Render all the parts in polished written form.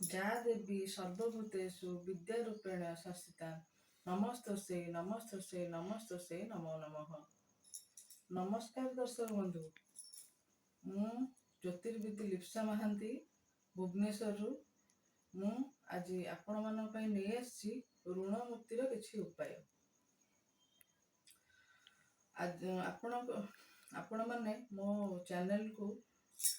ଯା ଦେବୀ ସର୍ବଭୂତେଷୁ ବିଦ୍ୟାରୂପେଣ ସଂସ୍ଥିତା, ନମସ୍ତସ୍ୟୈ ନମସ୍ତସ୍ୟୈ ନମସ୍ତସ୍ୟୈ ନମୋ ନମଃ। ନମସ୍କାର ଦର୍ଶକ ବନ୍ଧୁ, ମୁଁ ଜ୍ୟୋତିର୍ବିଦ ଲିପ୍ସା ମହାନ୍ତି, ଭୁବନେଶ୍ୱରରୁ। ମୁଁ ଆଜି ଆପଣମାନଙ୍କ ପାଇଁ ନେଇ ଆସିଛି ଋଣ ମୁକ୍ତିର କିଛି ଉପାୟ। ଆଜି ଆପଣମାନେ ମୋ ଚ୍ୟାନେଲକୁ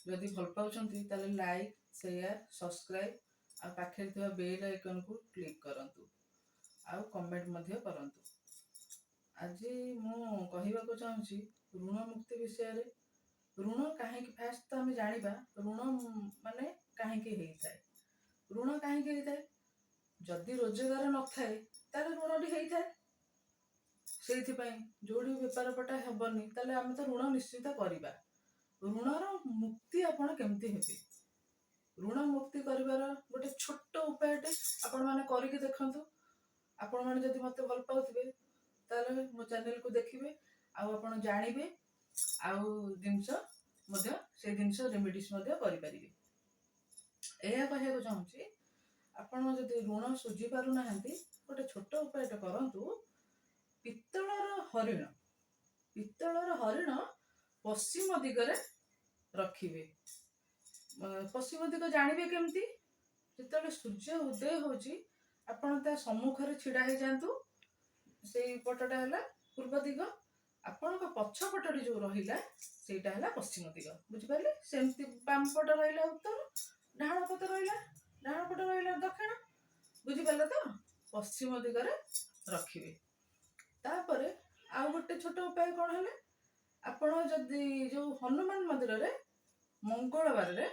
ଯଦି ଭଲ ପାଉଛନ୍ତି, ତାହେଲେ ଲାଇକ୍, ସେୟାର, ସବସ୍କ୍ରାଇବ୍ ଆଉ ପାଖରେ ଥିବା ବେଲ୍ ଆଇକନ୍କୁ କ୍ଲିକ୍ କରନ୍ତୁ ଆଉ କମେଣ୍ଟ ମଧ୍ୟ କରନ୍ତୁ। ଆଜି ମୁଁ କହିବାକୁ ଚାହୁଁଛି ଋଣ ମୁକ୍ତି ବିଷୟରେ। ଋଣ କାହିଁକି? ଫାଷ୍ଟ ତ ଆମେ ଜାଣିବା ଋଣ ମାନେ କାହିଁକି ହେଇଥାଏ। ଋଣ କାହିଁକି ହେଇଥାଏ? ଯଦି ରୋଜଗାର ନଥାଏ, ତାହେଲେ ଋଣଟି ହେଇଥାଏ। ସେଇଥିପାଇଁ ଯୋଉଠି ବେପାର ପଟା ହେବନି, ତାହେଲେ ଆମେ ତ ଋଣ ନିଶ୍ଚିତ କରିବା। ଋଣର ମୁକ୍ତି ଆପଣ କେମିତି ହେବେ? ଋଣ ମୁକ୍ତି କରିବାର ଗୋଟେ ଛୋଟ ଉପାୟଟେ ଆପଣମାନେ କରିକି ଦେଖନ୍ତୁ। ଆପଣମାନେ ଯଦି ମୋତେ ଭଲ ପାଉଥିବେ, ତାହେଲେ ମୋ ଚ୍ୟାନେଲକୁ ଦେଖିବେ ଆଉ ଆପଣ ଜାଣିବେ ଆଉ ଜିନିଷ ମଧ୍ୟ, ସେଇ ଜିନିଷ ରେମିଡ଼ିସ୍ ମଧ୍ୟ କରିପାରିବେ। ଏହା କହିବାକୁ ଚାହୁଁଛି, ଆପଣ ଯଦି ଋଣ ଶୁଝି ପାରୁନାହାନ୍ତି, ଗୋଟେ ଛୋଟ ଉପାୟଟେ କରନ୍ତୁ। ପିତ୍ତଳର ହରିଣ, ପିତ୍ତଳର ହରିଣ ପଶ୍ଚିମ ଦିଗରେ ରଖିବେ। ପଶ୍ଚିମ ଦିଗ ଜାଣିବେ କେମିତି? ଯେତେବେଳେ ସୂର୍ଯ୍ୟ ଉଦୟ ହେଉଛି, ଆପଣ ତା ସମ୍ମୁଖରେ ଛିଡ଼ା ହେଇଯାଆନ୍ତୁ। ସେଇ ପଟଟା ହେଲା ପୂର୍ବ ଦିଗ। ଆପଣଙ୍କ ପଛ ପଟଟି ଯୋଉ ରହିଲା, ସେଇଟା ହେଲା ପଶ୍ଚିମ ଦିଗ। ବୁଝିପାରିଲେ? ସେମିତି ବାମ ପଟ ରହିଲା ଉତ୍ତର, ଡାହାଣ ପଟ ରହିଲା ଦକ୍ଷିଣ। ବୁଝିପାରିଲେ ତ? ପଶ୍ଚିମ ଦିଗରେ ରଖିବେ। ତାପରେ ଆଉ ଗୋଟେ ଛୋଟ ଉପାୟ କ'ଣ ହେଲେ, ଆପଣ ଯଦି ଯୋଉ ହନୁମାନ ମନ୍ଦିରରେ ମଙ୍ଗଳବାରରେ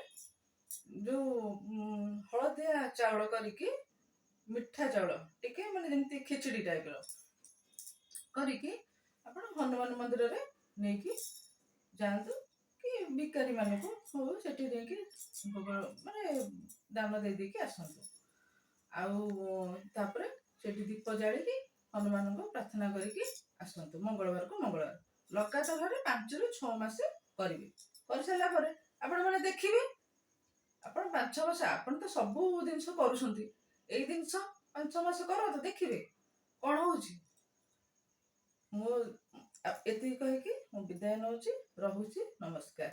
ଯୋଉ ହଳଦିଆ ଚାଉଳ କରିକି, ମିଠା ଚାଉଳ ଟିକେ, ମାନେ ଯେମିତି ଖିଚୁଡ଼ି ଟାଇପର କରିକି ଆପଣ ହନୁମାନ ମନ୍ଦିରରେ ନେଇକି ଯାଆନ୍ତୁ କି ଭିକାରୀ ମାନଙ୍କୁ ହଉ, ସେଠି ନେଇକି ଭୋଗ ମାନେ ଦାନ ଦେଇ ଦେଇକି ଆସନ୍ତୁ। ଆଉ ତାପରେ ସେଠି ଦୀପ ଜାଳିକି ହନୁମାନଙ୍କୁ ପ୍ରାର୍ଥନା କରିକି ଆସନ୍ତୁ। ମଙ୍ଗଳବାରକୁ ମଙ୍ଗଳବାର ଲଗାତାର ଭାବେ 5ରୁ 6 ମାସ କରିବେ। କରିସାରିଲା ପରେ ଆପଣମାନେ ଦେଖିବେ, ଆପଣ 5-6 ମାସ, ଆପଣ ତ ସବୁ ଜିନିଷ କରୁଛନ୍ତି, ଏଇ ଜିନିଷ 5-6 ମାସ କରନ୍ତୁ, ଦେଖିବେ କ'ଣ ହଉଛି। ମୁଁ ଏତିକି କହିକି ମୁଁ ବିଦାୟ ନେଉଛି, ରହୁଛି, ନମସ୍କାର।